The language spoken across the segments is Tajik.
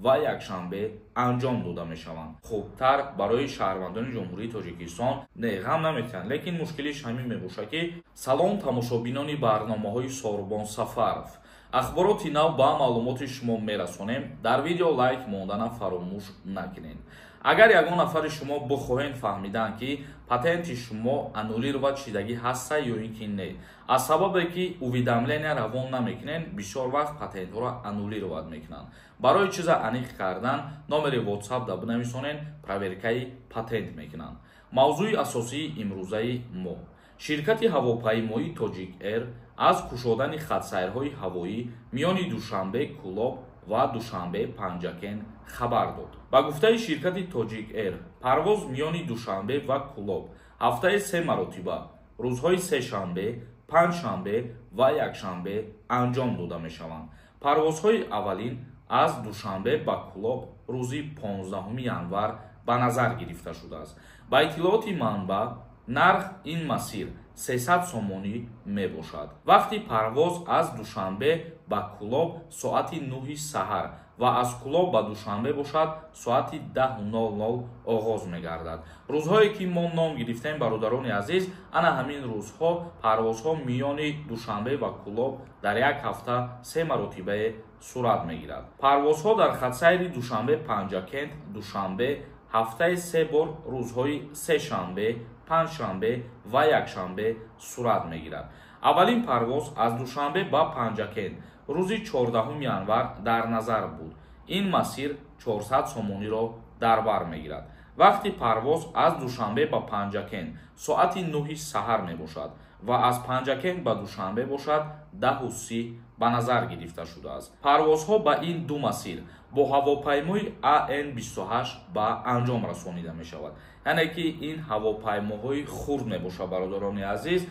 ва якшанбе анҷом дода мешаванд. Хубтар барои шаҳрвандони Ҷумҳурии Тоҷикистон не, ғам наметиҳанд, лекин мушкилиш ҳамин мебошад, ки салом тамошобинони барномаҳои Сорбон Сафаров. Ахбороти нав ба маълумоти шумо мерасонем. Дар видео лайк мондана фаромӯш накунед. Агар ягон нафари шумо бихоҳед фаҳмидан, ки патенти шумо аннулировать шидагӣ ҳаста ё ин ки не, аз сабабе ки уведомления равон намекунед, бисёр вақт патентҳоро аннулировать мекунанд. Барои чиза аниқ кардан номери WhatsApp да бинависонед, проверкаи патент мекунанд. Мавзӯи асосии имрӯзаи мо: ширкати ҳавопаймоии Тоҷик Эйр аз кушодани хатсайрҳои ҳавоӣ миёни Душанбе Кӯлоб ва Душанбе Панҷакент хабар дод. Ба гуфтаи ширкати Тоҷик Эйр, парвоз миёни Душанбе ва Кӯлоб ҳафтаи се маротиба, рӯзҳои сешанбе, панҷшанбе ва якшанбе анҷом дода мешаванд. Парвозҳои аввалин аз Душанбе ба Кӯлоб рӯзи 15 январ ба назар гирифта шудааст. Ба иттилооти манбаъ, нарх ин масир 300 сомонӣ мебошад. Вақти парвоз аз Душанбе ба Кӯлоб соати 9 саҳар ва аз Кӯлоб ба Душанбе бошад соати 10:00 оғоз мегардад. Рӯзҳое ки мо ном гирифтем, бародарони азиз, ана ҳамин рӯзҳо парвозҳо миёни Душанбе ва Кӯлоб дар як ҳафта се маротибае сурат мегирад. Парвозҳо дар хатсайри Душанбе Панҷакент Душанбе ҳафтаи се бор, рӯзҳои сешанбе, панҷшанбе ва якшанбе сурат мегирад. Аввалин парвоз аз Душанбе ба Панҷакент рӯзи 14 январ дар назар буд. Ин масир 400 сомониро дар бар мегирад. Вақти парвоз аз Душанбе ба Панҷакент соати 9 саҳар мебошад ва аз Панҷакент ба Душанбе бошад 10:30 ба назар гирифта шудааст. Парвозҳо ба ин ду масир бо ҳавопаймои АН-28 ба анҷом расонида мешавад. Яъне ки ин ҳавопаймоҳои хурд мебошад, бародарони азиз.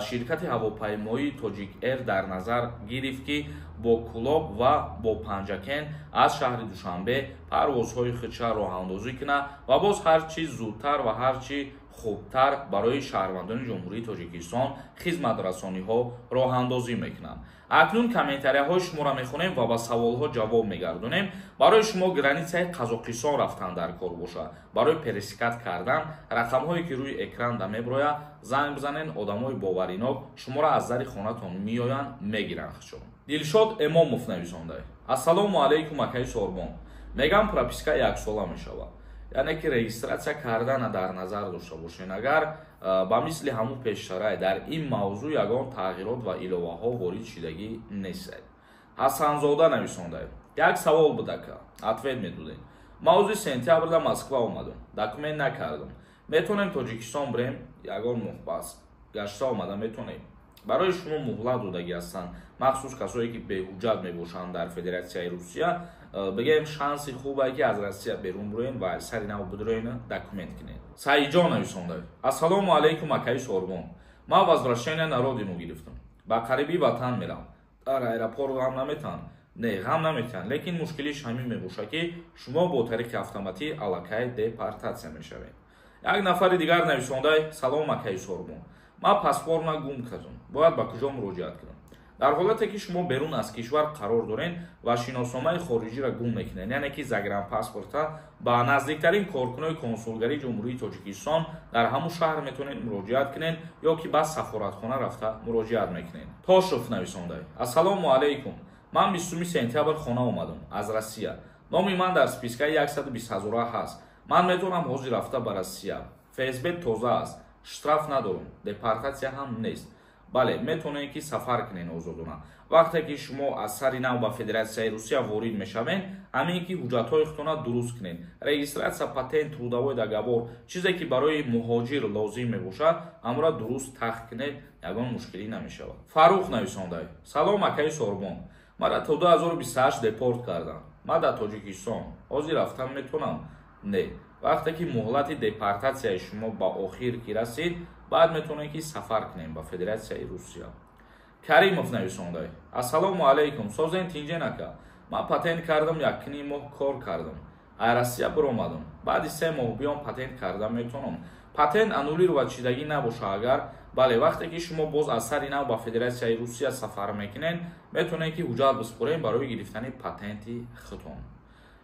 Ширкати ҳавопаймоии Тоҷик Эйр дар назар гирифт, ки бо Кӯлоб ва бо Панҷакент аз шаҳри Душанбе парвозҳои худша роҳандозӣ кунад ва боз ҳар чӣ зудтар ва ҳар чӣ хубтар барои шаҳрвандони Ҷумҳурии Тоҷикистон хизматрасониҳо роҳандозӣ мекунанд. Акнун комментарияҳои шуморо мехонем ва ба саволҳо ҷавоб мегардонем. Барои шумо границаи Қазоқистон рафтан дар кор бошад, барои пересекать кардан рақамҳое ки рӯи экран да меброяд, занг бизанед, одамои боваринок шуморо аз дари хонатон меоянд, мегиранд худшон. Дилшод Эмомов нависонда: Ассалому алайкум, акаи Сорбон. Мегам, прописка яксола мешавад? Яъне ки регистрация кардана дар назар дошта бошед. Агар ба мисли ҳамун пештарай, дар ин мавзӯъ ягон тағйирот ва иловаҳо ворид шидагӣ нестед. Ҳасанзода нависонда: Як савол будака, ответ медодем. Ма рӯзи сентябрда Москва омадам, документ накардам, метавонем Тоҷикистон бирем? Ягон моҳ пас гашта омада метавонем. Барои шумо муҳлат додагӣ ҳастанд, махсус касое ки беҳуҷҷат мебошанд дар Федератсияи Русия. Бигем, шанси хубе ки аз Россия берун бироен ва сари нав бидроен, документ кунед. Саидҷон нависонда: Ассалому алайкум, акаи Сорбон. Ман возвращение на родину гирифтам, ба қариби ватан мерам, дар аэропорт ғам наметаҳанд? Не, ғам наметиҳанд, лекин мушкилиш ҳамин мебошад, ки шумо бо тариқи автоматӣ аллакай депортатсия мешавед. Як нафари дигар нависонда: Салом, акаи Сорбон, ман паспортма гум кардам, бояд ба куҷо муроҷиат кунам? Дар ҳолате ки шумо берун аз кишвар қарор доред ва шиносномаи хориҷиро гум мекунед, яъне ки загранпаспорта, ба наздиктарин коркунои консулгарии Ҷумҳурии Тоҷикистон дар ҳамун шаҳр метавонед муроҷиат кунед ё ки ба сафоратхона рафта муроҷиат мекунед. Тошев нависонда: Ассалому алайкум, ман 20 сентябр хона омадам аз Россия, номи ман дар спискаи 120 ҳазора ҳаст. Ман метавонам ҳозир рафта ба Россия? ФСБ тоза аст, штраф надорам, депортатсия ҳам нест. Бале, метавонед ки сафар кунед озодона. Вақте ки шумо аз сари нав ба Федератсияи Русия ворид мешавед, ҳамин ки ҳуҷҷатҳои худтона дуруст кунед: регистрация, патент, трудовой договор, чизе ки барои муҳоҷир лозим мебошад, ҳамора дуруст тахт кунед, ягон мушкилӣ намешавад. Фаррух нависонда: Салом, акаи Сорбон, мара то 2028 депорт кардам, ман дар Тоҷикистон ҳозир рафтан метавонам? Не, вақте ки муҳлати депортатсияи шумо ба охир ки расид, баъд метавонед ки сафар кунем ба Федератсияи Русия. Каримов нависонда: Ассалому алайкум, созен, тинҷен, ака. Ман патент кардам, якним моҳ кор кардам, ай Россия биромадам, баъди 3 моҳ биём патент карда метавонам? Патент аннулировать шидагӣ набоша агар, бале. Вақте ки шумо боз аз сари нав ба Федератсияи Русия сафар мекунед, метавонед ки ҳуҷҷат биспоред барои гирифтани патенти худтон.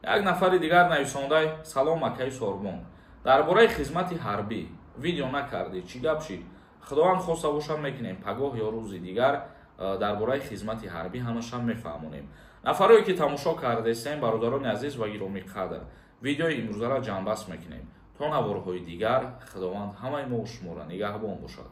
Як нафари дигар нависондай: «Салом, акаи Сорбон, дар бораи хизмати ҳарбӣ видео накардӣ, чӣ гап шид?» Худованд хоста бошад, мекунем. Пагоҳ ё рӯзи дигар дар бораи хизмати ҳарбӣ ҳамаша мефаҳмонем. Нафарое ки тамошо кардесем, бародарони азиз ва гиромиқадр, видеои имрӯзаро ҷамъбаст мекунем. То наворҳои дигар, Худованд ҳамаи мо шуморо нигаҳбон бошад.